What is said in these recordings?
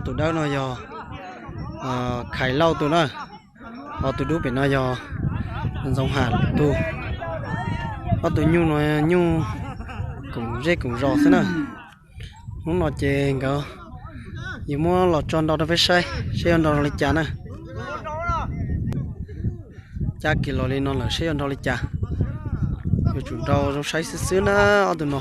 Tus dawb no yog Khais Lauj tus na, ho tus dub pem no yog Ntxoov Ham tus. Ob tus nyuj no nyuj koom zej koom zos xwb na. Hnub no ces nkawd yuav muab los tso nrau rau peb saib, saib yuav nrau li cas na. Cab kiag los li no lawm saib yuav nrau li cas. Yuav tsum nrau zoo saib xwb xwb na, ob tug no.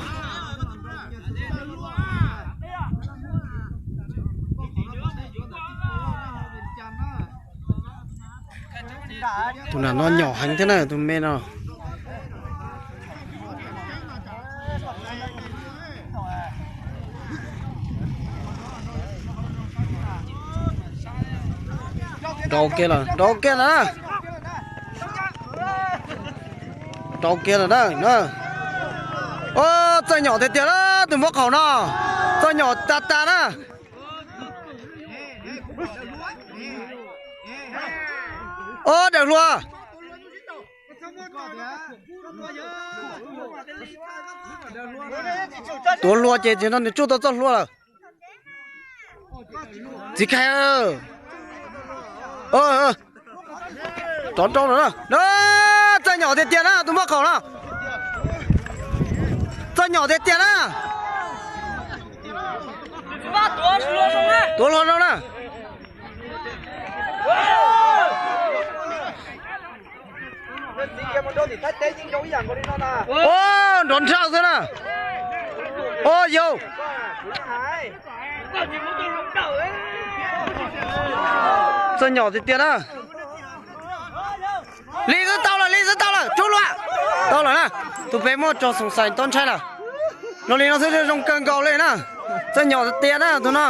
Tus nam no nyom heev thiab na, tus me no. Nrau kiag lawm, nrau kiag lawm na. Nrau kiag lawm na. Txawj nyom tiag tiag na, tus muab qaum no. Txawj nyom tas tas na. Ob, daws hlua. Tuav hlua ces tsis no nws tsuj tau txoj hlua lawm. Txiv Khais, rov nrau no na. Txawj nyom tiag tiag na tus muab qaum no. Txawj nyom tiag tiag na. Tuav hlua no na. Nrov nrhaj xwb na. Au yau. Txawj nyom tiag tiag na. Li xwb tau lawm, li xwb tau lawm, tsuj hlua. Tau lawm na. Tus pem muab tso xoom xais tau ntshai lawm. Zoo li no xwb zoo kawg nkaus li na. Txawj nyom tiag tiag na tus no.